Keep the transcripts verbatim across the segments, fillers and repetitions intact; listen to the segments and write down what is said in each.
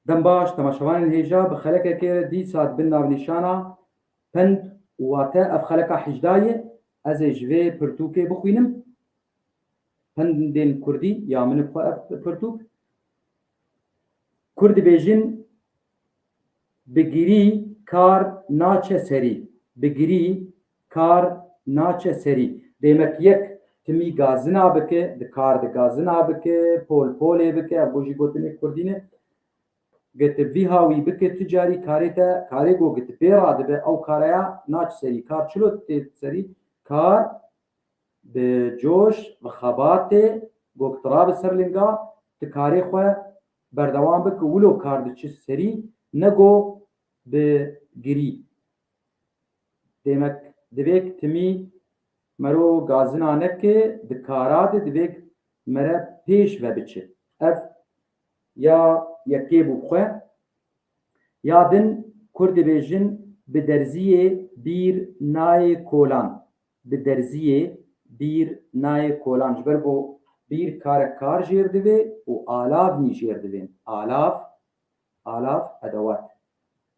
Dem baş, temaşevanên hêja, bi xelekekê re dîsa di bin navnîşana pend û wate ev xeleka hejdayê, ez ê ji vê pirtûkê bixwînim. Pendên kurdî ya min bi xwe ev pirtûk. Kurd dibêjin, bi girî kar naçe serî. Bi girî kar naçe serî. Demek yek timî gazina bike, di kar di gazina bike, pol polê bike, ev jî gotinê kurdî ne. Giti vî hawî bike, tu carî karê te, karê go giti pê radibe, ew kareya naç serî. Kar çilo tê serî? Kar bi coş, bi xebatê, go giti rabe ser linga, tu karê xwe berdewam bike, wilo kar diçi serî, nego bi girî. Demek divêk timî mero gazina neke, di kara de divêk mere pêş ve biçe. Ev ya yekê bû xwe. Ya din Kurd dibêjin, bi derziyê bîr nayê kolan. Bi derziyê bîr nayê kolan. Ji ber ku bîr karek kar jêr divê û alav nî jêr divên. Alav, alav, edewat.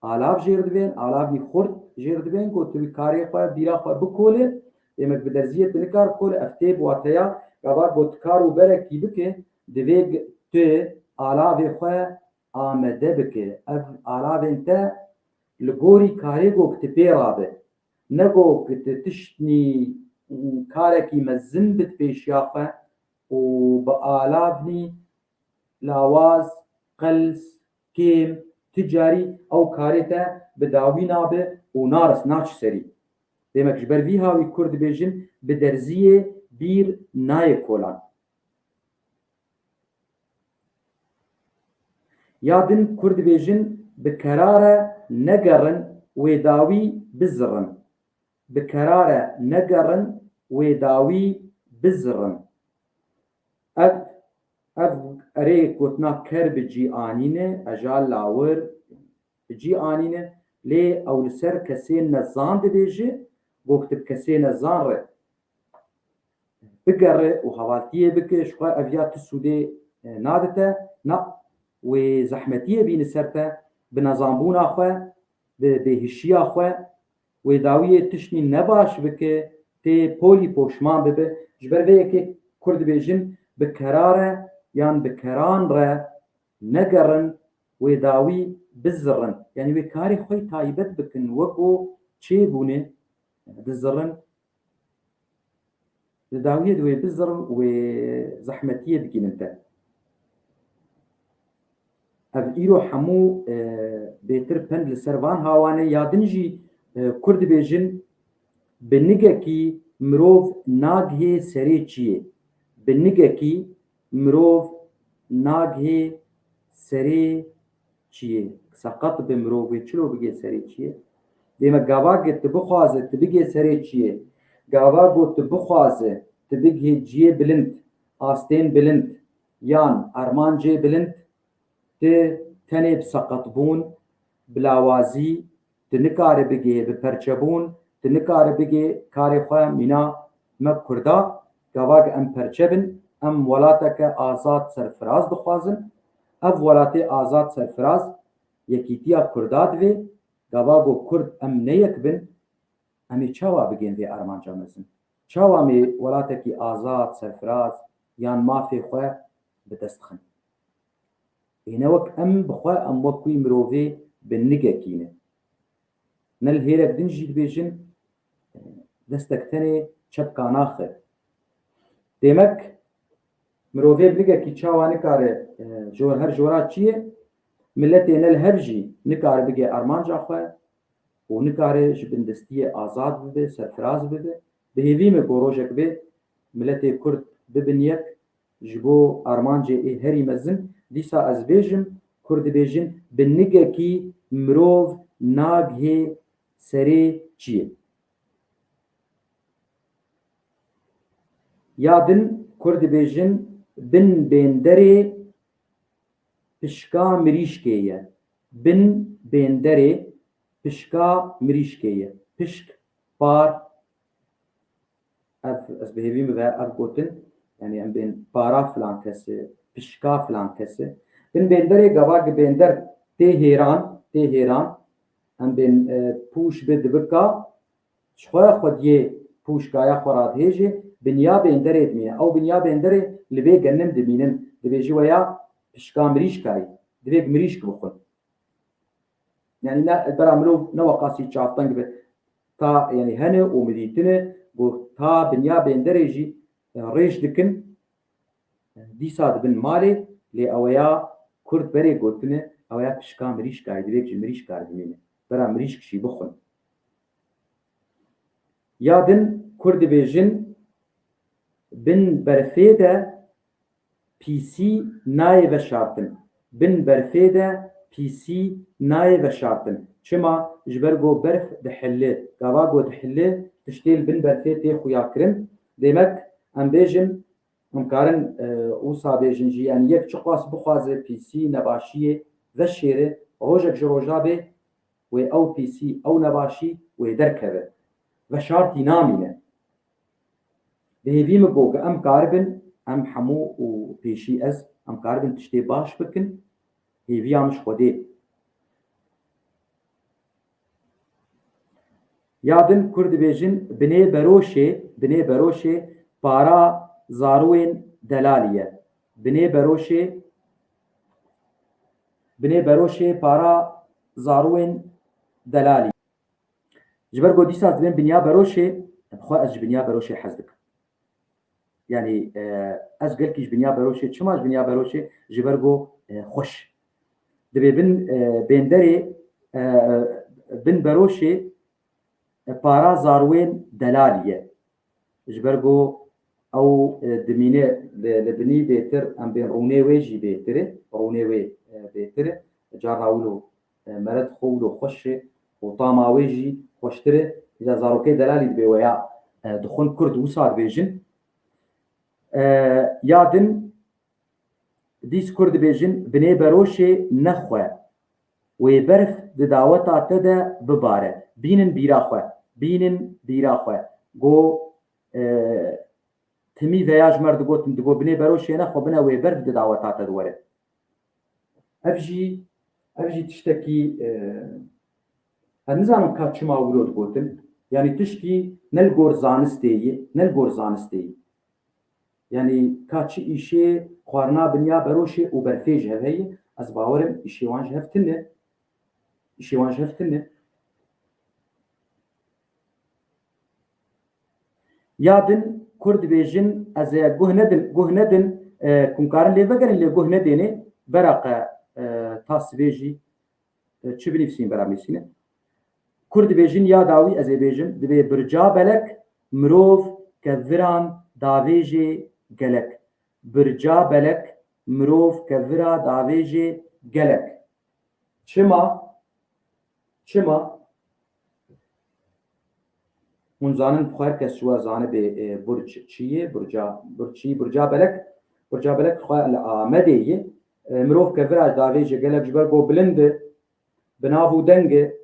Alav jêr divên, alavnî xurt jêr divên, ku tu wî karê xwe, bîra xwe bikole, demek bi derziyê tu nikar bikole, ev tê bi wateya, gava ku tu kar û berekî bike, divê g-, tu alavê xwe amede bike. Ev alavên te li gorî karê go tu pê rabe. Ne go tu tiştnî karekî mezin bid pêşiya xwe û bi alavnî lawaz, qels, kêm, tu carî ew karê te bi dawî nabe û naris naç serî. Demek ji ber vî hawî Kurd dibêjin, bi derziyê bîr nayê kolan. Ya din Kurd dibêjin, bi kerare negerin, wê dawî bizirin. Bi kerare negerin, wê dawî bizirin. Ev, ev erê gotina ker bi cî anîne, eja lawir bi cî anîne, lê ew li ser kesên nezan dibêje, go tu bi kesê nezan re bigere û hevaltiyê bike, ji xwe ev ya tu sûdê, e, nadite, na, wê zehmetiyê bîne ser te, bi nezanbûna xwe, bi bêhişiya xwe, wê dawiyê tiştî nebaş bike, tê polî poşman bibe. Ji ber vê yekê Kurd dibêjin, bi kerare yan bi keran re negerin, wê dawî bizirin. Yanî wê karê xwe yî taybet bikin, wek ku çêbûne, dizirin. Di dawiyê de wê bizirin, wê zehmetiyê bigînin te. Ev îro hemû, e, bêtir pend li ser van hawane. Ya din jî, e, Kurd dibêjin, bi nigekî mirov nagihê serê çiyê. Bi nigekî mirov nagihê serê çiyê. Seqet bi mirovê çilo bigê serê çiyê. Dême gava gi tu bixwaze tu bigê serê çiyê. Gava got tu bixwaze tu bigihê ciyê bilind, astên bilind yan armancê bilind, tu tenê bi seqetbûn, bi lawazî, tu nikare bigihê bi perçebûn, tu nikare bigê karê xwe mîna me Kurda, gava gi em perçe bin, em welateke azad serfiraz dixwazin. Ev welatê azad serfiraz yekîtiya Kurda divê, gava ku Kurd em ne yek bin, em ê çawa bigên vê armanca mezin? Çawa em ê welatekî azad, serfiraz yan mafê xwe bi dest xin? Ê ne wek em bi xwe, em wek wî mirovê bi nigekî ne. Ne li hêrek din jî dibêjin, destek tenê çepka naxe. Demek mirovê bi nigekî çawa nikare, e, jor, her jora çi ye, miletê ne li hev jî nikare bigê armanca xwe û nikare ji bindestiyê azad bibe, serfiraz bibe. Bi hêvî me ku rojek bê miletê Kurd bibin yek, ji bo armancê ê herî mezin, dîsa ez bêjim, Kurd dibêjin, bi nigekî mirov nagihê serê çiyê. Ya din Kurd dibêjin, bin bênderê pişka mirîşkê ye. Bin bênderê pişka mirîşkê ye. Pişk, par, Ev, ez bi hêvî min ve ev gotin, yanî em bên para filan kesê, pişka filan kesê. Bin bênderê gava gi bênder tê hêran, tê hêran, em bên, e, pûş bi dibika, ji xwe xwediyê pûşkaya xwe radihêjê, binya bênderê dimîne. Ew binya bênderê li vê genim dimînin. Dibêjî weya pişka mirîşkayî. Divê mirîşk bixwin. Yani ne, bera mirov ne weqasî çavteng be. Ta yani hene û midîtine, ku ta binya bênderê jî, e, rêj dikin. Dîsa dibin malê, lê eweya Kurd berê gotine, eweya pişka mirîşkayê, divê ji mirîşkar bimîne. Bera mirîşk jî bixwin. Ya din Kurd dibêjin, bin berfê de pîsî nayê veşartin. Bin berfê de pîsî nayê veşartin. Çima? Ji ber ku berf dihili. Gava ku dihili, tiştê li bin berfê tê xuya kirin. Demek, em bêjin, em karin, e, wisa bêjin jî, yani yek çiqas bixwaze pîsî, nebaşiyê veşêre, rojek ji roja bê, wê ew pîsî, ew nebaşî wê derkeve. Veşartî namîne. Bi hêvî min got, em karibin, em hemû û pêşî ez, em karibin tiştê baş bikin, hêviya min ji Xwedê. Ya din Kurd dibêjin, binê beroşê, binê beroşê para zarûên delalî ye. Binê beroşê, binê beroşê para zarûên delalî. Ji ber ku dîsa dibên binya beroşê, xwe ez ji binya beroşê hez dikim. Yani, e, ez gelkî ji binya beroşê, çima ji binya beroşê? Ji ber ku, e, xweş. Dibê bin, e, bênderê, e, bin beroşê, e, para zarwên delalî ye. Ji ber ku ew, e, dimîne li, li binî bêtir, em bên rûnê wê jî bêtir e, rûnê wê, e, bêtir e. Carna wilo, e, mere dixwe wilo xweş e û tama wê jî xweştir e. Îca zarokê delalî dibê weya, e, dixwin Kurd wisa dibêjin. E, ya din dîs Kurd dibêjin, binê beroşê nexwe. Wê berf di daweta te de bibare. Bînin bîra xwe. Bînin bîra xwe. Go, e, timî veya ji me re digotin, digo binê beroşê nexwe, bine wê berf di daweta te de were. Ev jî, ev jî tiştekî, e, ez nizanim ka çima wilo digotin. Yanî tişkî ne li gor zanistê ye, ne li gor zanistê ye. Yanî ka çi îşê xwarina binya beroşê û berfê ji hev heye, ez bawer im îşê wan ji hev tune. Îşê wan ji hev tune. Ya din Kurd dibêjin, ez ê guh nedin, guh nedin, e, ku em karin lê vegerin, lê guh nedêne, beraqe, e, ta sibê jî, e, çi binivîsîn bera nivîsîne. Kurd dibêjin ya dawî ez ê bêjim, dibê birca belek mirov keviran davêjê gelek. Birca belek mirov kevira davêjê gelek. Çima? Çima? Hûn zanin, xwe her kes ji we zanibê, e, burc çi ye? Burca, burc çi? Burca belek, burca belek xwe li Amedê ye. E, mirov kevira davêjê gelek ji ber ku bilind e, bi nav û deng e,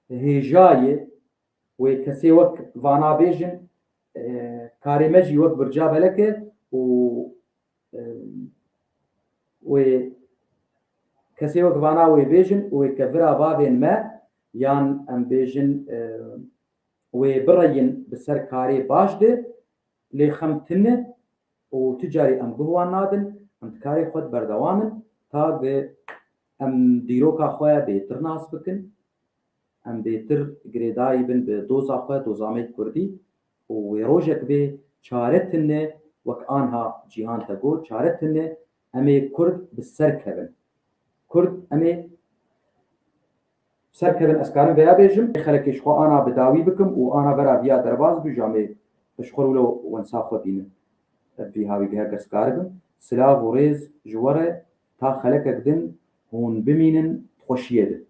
hêja ye. Wê kesê wek vana bêjin, e, karê me jî wek birca belek e û, e, wê kesê wek vana wê bêjin û wê kevira bavên me yan em bêjin, e, wê bireyên bi ser karê baş de, lê xem tune û tu carî em guh wan nadin, em di karê xwe de berdewam in, ta gi em dîroka xwe bêtir nas bikin, em bêtir girêdayî bin bi doza xwe, doza me yê kurdî û wê rojek bê çare tune wek anha cîhan te got, çare tune em ê kurd bi ser kevin. Kurd em ê ser kevin, ez karim veya bêjim, xelekê ji xwe ana bi dawî bikim û ana vera viya derbas bi, ji em ê ji xwe wilo wensa xwe bînin. Ev vî hawî giher, ez karibim. Silav û rêz ji we re, ta xelekek din hûn bimînin xweşiyê de.